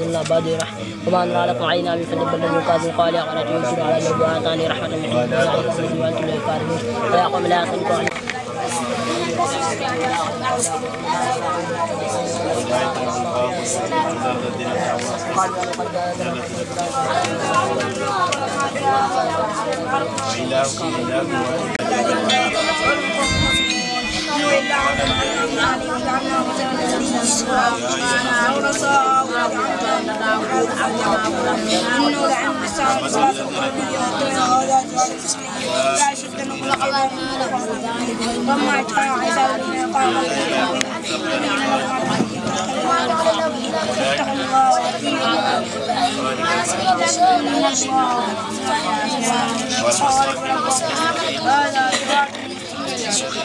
الله بعد رحمة وما نرى لكم علينا من فضل بل يكاد قال يا قرأت ينزل على النبي وآتاني رحمة من عنده وأنتم لا يكارهون ويا قوم لا تنكروا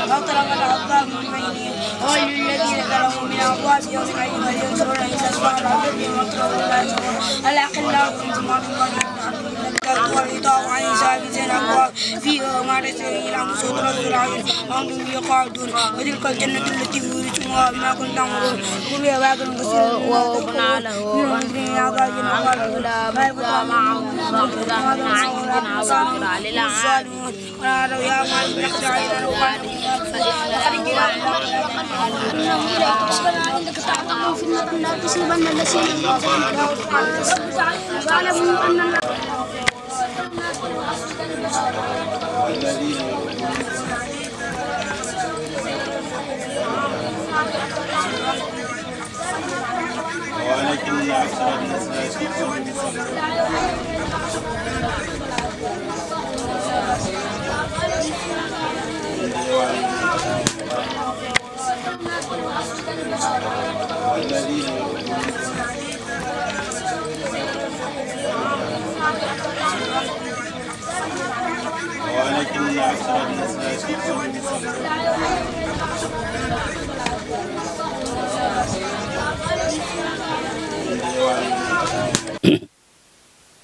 وطلب العذاب من بينهم وويل للذين ظلموا من عذاب يوم أليم ينظرون إلى أسباب العذاب والمطر الأخلاق ثم ويطاع عن حساب زينب فيها ما تسري إلى مسود رسول عين وهم يقعدون وتلك الجنة التي ورثتموها بما كنتم تعملون وبها بعد المسلمين ووهبنا له من عذابنا ولا بلغ معه فأخذنا من عين وصابر للعالمين ونادوا يا مالك نحن علينا وقال عندك تعلمون في النار لا تصيبن الذين واعلموا أن ولكن أكثر الناس لا يشركون ولكن أكثر الناس لا يشركون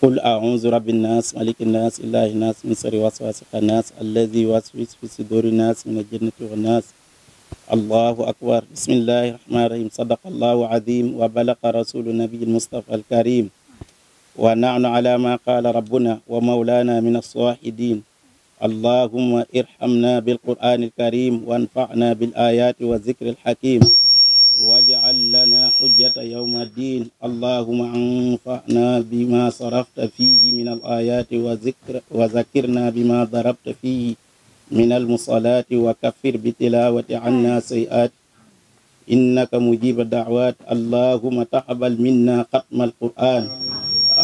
قل أعوذ برب الناس ملك الناس إله الناس من شر وسواس الناس الذي يوسوس في صدور الناس من الجنة والناس الله أكبر بسم الله الرحمن الرحيم صدق الله العظيم وبلغ رسول النبي المصطفى الكريم ونحن على ما قال ربنا ومولانا من الصاحدين اللهم ارحمنا بالقرآن الكريم وانفعنا بالآيات والذكر الحكيم واجعل لنا حجة يوم الدين اللهم انفعنا بما صرفت فيه من الآيات وذكرنا بما ضربت فيه من المصالات وكفر بتلاوة عنا سيئات إنك مجيب الدعوات اللهم تقبل منا ختم القرآن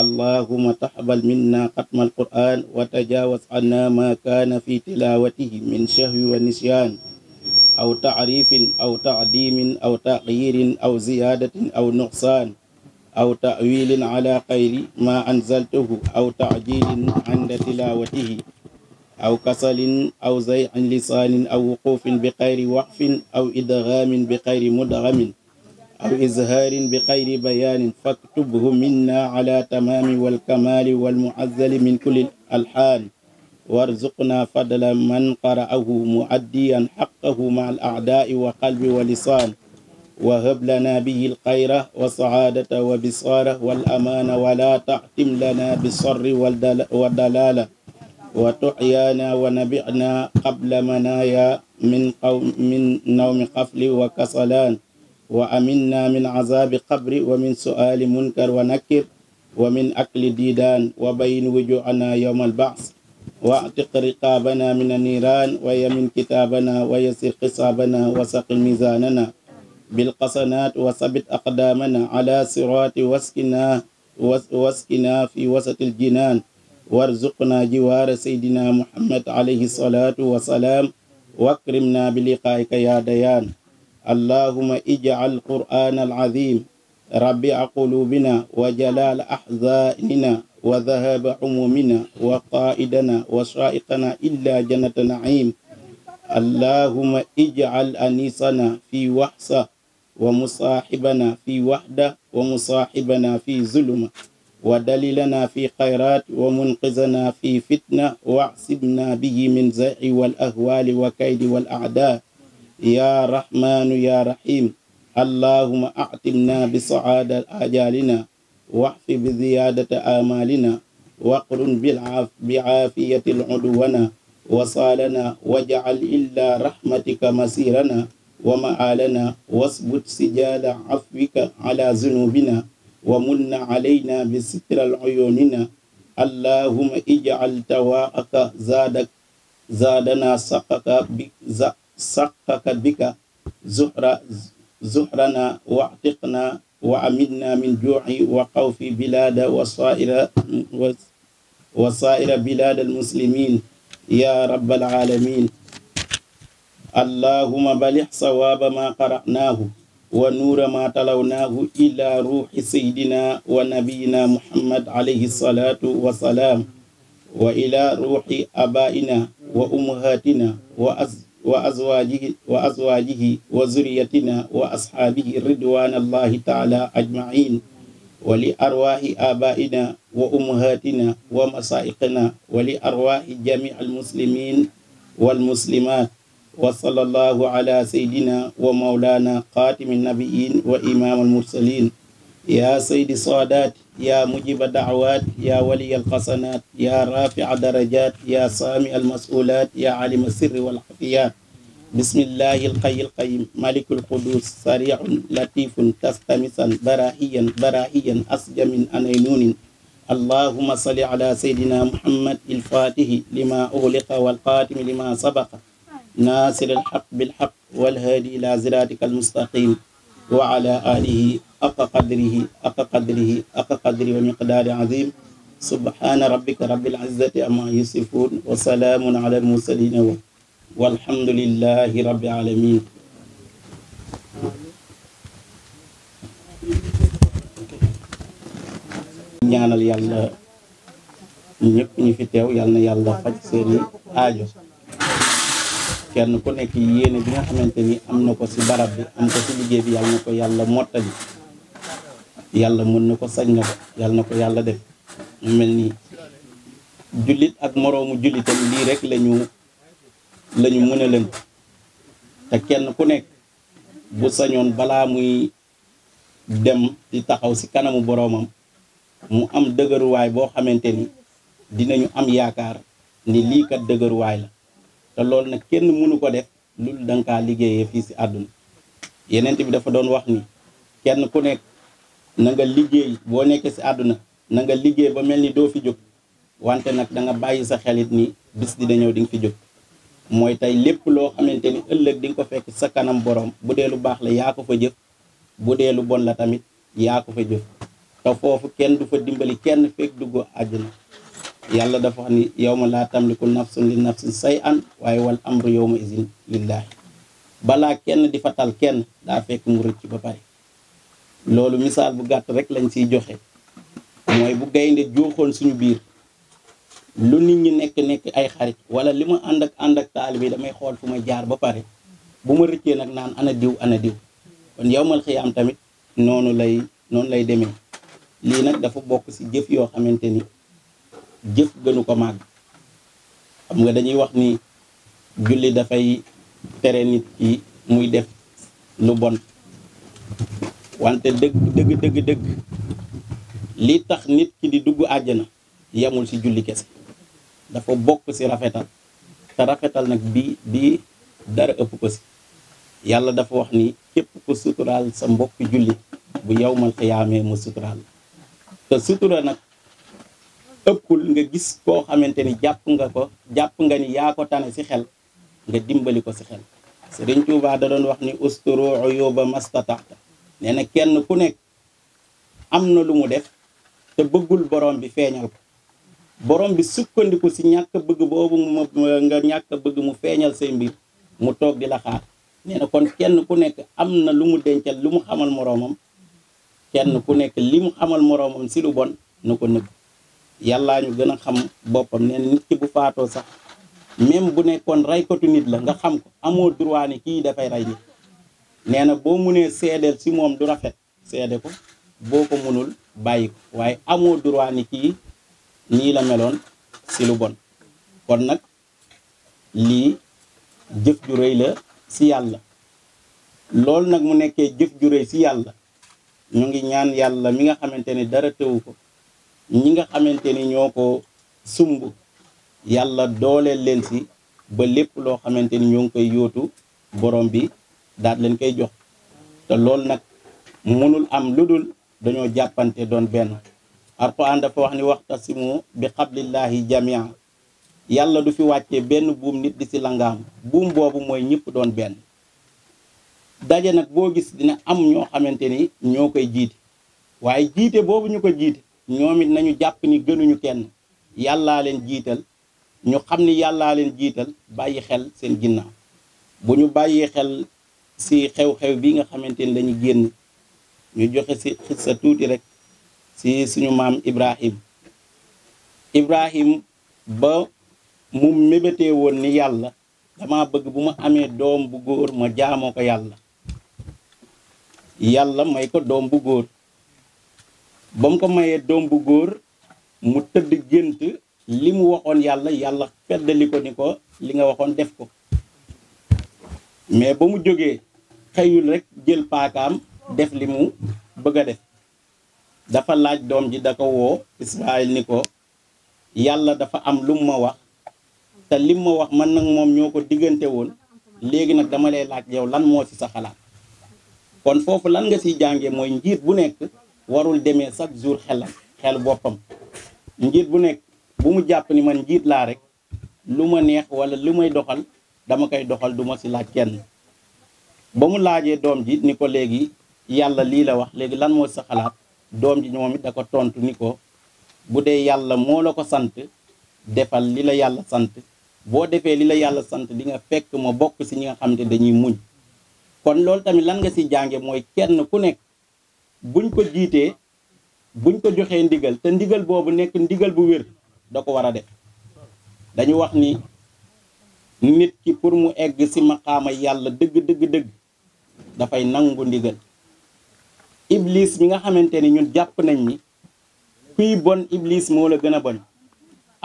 اللهم تقبل منا ختم القرآن وتجاوز عنا ما كان في تلاوته من شهو ونسيان أو تعريف أو تعديم أو تغيير أو زيادة أو نقصان أو تأويل على غير ما أنزلته أو تعجيل عند تلاوته أو كسل أو زيع لسان أو وقوف بغير وقف أو إدغام بغير مدغم أو إزهار بغير بيان فاكتبه منا على تمام والكمال والمعزل من كل الألحان وارزقنا فضل من قرأه مؤديا حقه مع الأعداء وقلب ولسان وهب لنا به الخير والسعادة وبصارة والأمان ولا تختم لنا بالصر والدلالة وتحيانا ونبعنا قبل منايا من نوم قفل وكسلان وأمنا من عذاب قبر ومن سؤال منكر ونكر ومن أكل ديدان وبين وجوعنا يوم البعث واعتق رقابنا من النيران ويمن كتابنا ويسر حسابنا وسقل ميزاننا بالقصنات وثبت أقدامنا على صراط واسكنا في وسط الجنان وارزقنا جوار سيدنا محمد عليه الصلاة والسلام واكرمنا بلقائك يا ديان اللهم اجعل القرآن العظيم ربيع قلوبنا وجلال أحزاننا وذهب عمومنا وقائدنا وشائقنا إلا جنة نعيم اللهم اجعل أنيسنا في وحسة ومصاحبنا في وحدة ومصاحبنا في ظلمة ودليلنا في خيرات ومنقذنا في فتنة واعصمنا به من زيغ والأهوال وكيد والأعداء يا رحمن يا رحيم اللهم أعتمنا بسعادة آجالنا واحف بزيادة آمالنا واقرن بعافية العدونا وصالنا واجعل إلا رحمتك مسيرنا ومآلنا واثبت سجال عفوك على ذنوبنا ومن علينا بستر العيوننا اللهم اجعل تواءك زادنا سقك بك زهرنا واعتقنا وأمنا من جوع وخوف بلاد وصائر بلاد المسلمين يا رب العالمين اللهم بلغ صواب ما قرأناه ونور ما تلوناه إلى روح سيدنا ونبينا محمد عليه الصلاة والسلام وإلى روح آبائنا وأمهاتنا وأزواجه وذريتنا وأصحابه رضوان الله تعالى أجمعين ولأرواح آبائنا وأمهاتنا ومشايخنا ولأرواح جميع المسلمين والمسلمات وصلى الله على سيدنا ومولانا خاتم النبيين وإمام المرسلين يا سيد السادات يا مجيب الدعوات يا ولي الحسنات يا رافع درجات يا سامع المسؤولات يا عالم السر والخفيات بسم الله الحي القيوم ملك القدوس سريع لطيف تستمسا براهيا أسجى من أنينون اللهم صل على سيدنا محمد الفاتح لما أغلق والقاتم لما سبق ناصر الحق بالحق والهادي إلى صراطك المستقيم وعلى آله حق قدره ومقدار عظيم سبحان ربك رب العزة عما يصفون وسلام على المرسلين والحمد لله رب العالمين ñaanal yàlla ñëpp ñu fi teew yàlla na yàlla faj seeni aajo kenn ku nekk yéene bi nga xamante ni am na ko ci barab bi am ko ci liggéey bi yàlla na ko yàlla mottali yàlla mën na ko sañ na ko yàlla na ko yàlla def mu mel ni jullit ak moroomu jullitam lii rek lañu mën a lënt te kenn ku nekk bu sañoon balaa muy dem di taxaw ci kanamu boroomam mu am dëgëruwaay boo xamante ni dinañu am yaakaar ni lii kat dëgëruwaay la te loolu nag kenn mënu ko def loolu da nga kaa liggéeyee fii ci àdduna yeneen bi dafa doon wax ni kenn ku nekk na nga liggéey boo nekkee ci àdduna na nga liggéey ba mel ni doo fi jóg wante nag da nga bàyyi sa xelit ni bis dina ñëw di nga fi jóg mooy tey lépp loo xamante ni ëllëg di nga ko fekk sa kanam borom bu dee lu baax la yaa ko fa jëf bu dee lu bon la tamit yaa ko fa jëf te foofu kenn du fa dimbali kenn fekk dugg àjjana yàlla dafa wax ni yawma laa tamliku nafsun li nafsin shay'an waaye wal amru yawma izin lillahi balaa kenn di fatal kenn daa fekk mu rëcc ba pare loolu misaal bu gàtt rek lañ ciy joxe mooy bu gaynde juuxoon suñu biir lu nit ñi nekk ay xarit wala li ma ànd ak taalibe bi damay xool fu may jaar ba pare bu ma rëccee nag naan ana diw kon yawmal xiyaam tamit noonu lay demee lii nag dafa bokk ci jëf yoo xamante ni jëf gënu ko màgg xam nga dañuy wax ni julli dafay tere nit ki muy def lu bon wante dëgg li tax nit ki di dugg àjjana yemul ci julli kese dafa bokk ci rafetal te rafetal nag bi dara ëpp ko ci yàlla dafa wax ni képp ko suturaal sa mbokk julli bu yawmal xiyaamee mu suturaal te sutura nag ëppul nga gis koo xamante ni jàpp nga ni yaa ko tane ci xel nga dimbali ko ci xel Sëriñ Tuubaa da doon wax ni usturu uyuba mastataxta nee na kenn ku nekk am na lu mu def te bëggul borom bi feeñal ko borom bi sukkandiku ci ñàkk bëgg boobu nga ñàkk bëgg mu feeñal say mbir mu toog di la xaar nee na kon kenn ku nekk am na lu mu dencal lu mu xamal moroomam kenn ku nekk li mu xamal moroomam ci lu bon na ko nëbb yàllaa ñu gën a xam boppam nee na nit ki bu faatoo sax même bu nekkoon raykatu nit la nga xam ko amoo droit ni kii dafay rey nit nee na boo munee seedeel ci moom du rafet seede ko boo ko munul bàyyi ko waaye amoo droit ni kii nii la meloon ci lu bon kon nag lii jëf ju rëy la ci yàlla loolu nag mu nekkee jëf ju rëy ci yàlla ñu ngi ñaan yàlla mi nga xamante ni dara tëwu ko ñi nga xamante ni ñoo ko sumb yàlla dooleel leen si ba lépp loo xamante ni ñoo ngi koy yóotu borom bi daal leen koy jox te loolu nag mënul am lu dul dañoo jàppante doon benn. Alxuraan dafa wax ni waxtasimu bi xablillahi jamia yàlla du fi wàccee benn buum nit di si langaam buum boobu mooy ñëpp doon benn. daje nag boo gis dina am ñoo xamante ni ñoo koy jiite waaye jiite boobu ñu ko jiite ñoom it nañu jàpp ni gënuñu kenn yàllaa leen jiital ñu xam ni yàllaa leen jiital bàyyi xel seen ginnaaw bu ñu bàyyee xel si xew-xew bi nga xamante ni dañu génn ñu joxe si xissa tuuti rek si suñu maam Ibrahim ba mu mébétee woon ni yàlla dama bëgg bu ma amee doom bu góor ma jaamoo ko yàlla may ko doom bu góor ba mu ko mayee doom bu góor mu tëdd gént li mu waxoon yàlla feddali ko ni ko li nga waxoon def ko mais ba mu jógee xëyul rek jël paakaam def li mu bëgg a def dafa laaj doom ji da ko woo Ismaayil ni ko yàlla dafa am lu ma wax te lim ma wax man nag moom ñoo ko diggante woon léegi nag dama lay laaj yow lan moo ci sa xalaat kon foofu lan nga siy jàngee mooy njiit bu nekk warul demee chaque jour xel boppam njiit bu nekk bu mu jàpp ni man njiit laa rek lu ma neex wala lu may doxal dama koy doxal du ma si laaj kenn ba mu laajee doom ji ni ko léegi yàlla lii la wax léegi lan moo ci sa xalaat doom ji moom it da ko tontu ni ko bu dee yàlla moo la ko sant defal li la yàlla sant boo defee li la yàlla sant di nga fekk ma bokk si ñi nga xam ne dañuy muñ kon loolu tamit lan nga si jànge mooy kenn ku nekk buñ ko jiitee buñ ko joxee ndigal te ndigal boobu nekk ndigal bu wér da ko war a def dañu wax ni nit ki pour mu egg si maqaama yàlla dëgg dafay nangu ndigal iblis mi nga xamante ni ñun jàpp nañ ni kuy bon iblis moo la gën a bon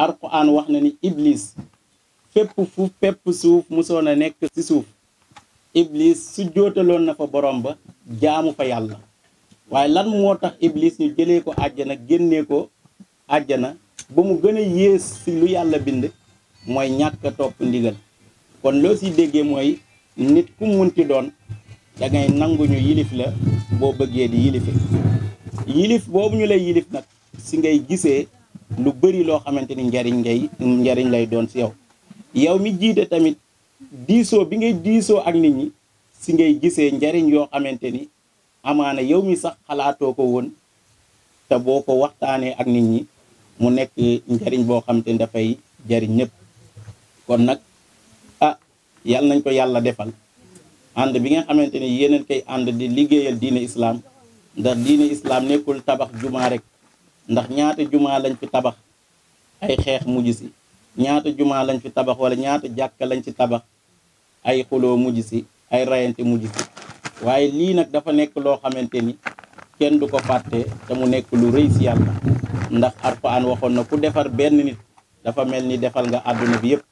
Alxuraan wax na ni iblis fépp suuf musoon a nekk ci suuf iblis su jootaloon na fa borom ba jaamu fa yàlla waaye lan moo tax iblis ñu jëlee ko àjjana génnee ko àjjana ba mu gën a yées ci lu yàlla bind mooy ñàkk a topp ndigal kon loo ci déggee mooy nit ku munti doon da ngay nangu ñu yilif la boo bëggee di yilife yilif boobu ñu lay yilif nag si ngay gisee lu bëri loo xamante ni njariñ lay doon si yow mi jiite tamit diisoo bi ngay diisoo ak nit ñi si ngay gisee njariñ yoo xamante ni amaana yow mi sax xalaatoo ko woon te boo ko waxtaanee ak nit ñi mu nekk njariñ boo xamante ni dafay jariñ ñëpp kon nag yal nañ ko yàlla defal ànd bi nga xamante ni yéeneen koy ànd di liggéeyal diine islam ndax diine islam nekkul tabax jumaa rek ndax ñaata jumaa lañ fi tabax ay xeex mujj si ñaata jumaa lañ fi tabax wala ñaata jàkka lañ ci tabax ay xuloo mujj si ay rayante mujj si waaye lii nag dafa nekk loo xamante ni kenn du ko fàtte te mu nekk lu rëy si yàlla ndax Alxuraan waxoon na ku defar benn nit dafa mel ni defal nga àdduna bi yëpp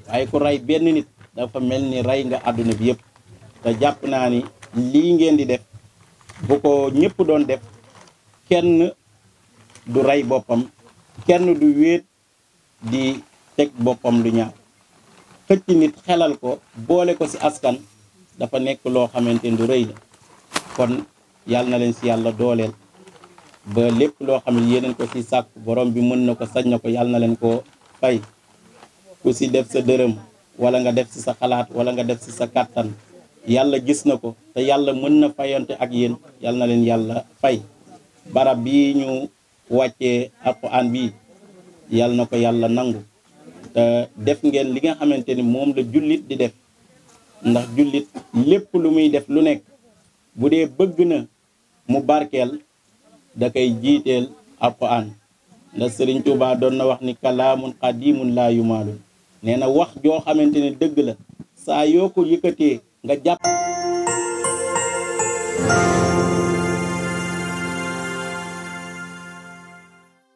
waaye ku rey benn nit dafa mel ni rey nga àdduna bi yëpp te jàpp naa ni lii ngeen di def bu ko ñëpp doon def kenn du rey boppam kenn du wéet di teg boppam lu ñaaw xëcc nit xelal ko boole ko ci askan dafa nekk loo xamante ni du rëy la kon yàlla na leen ci yàlla dooleel ba lépp loo xam ne yéeneen ko ci sàkk borom bi mën na ko sañ na ko yàlla na leen ko fay ku ci def sa dërëm wala nga def ci sa xalaat wala nga def ci sa kàttan yàlla gis na ko te yàlla mën na fayante ak yéen yàlla na leen yàlla fay barab bii ñu wàccee Alxuraan bii yàlla na ko yàlla nangu te def ngeen li nga xamante ni moom la jullit di def ndax jullit lépp lu muy def lu nekk bu dee bëgg na mu barkeel da koy jiiteel Alxuraan ndax Sëriñ Tuubaa doon na wax ni kalaamun qadiimun laa yumaalun nee na wax joo xamante ni dëgg la saa yoo ko yëkkatee nga jàpp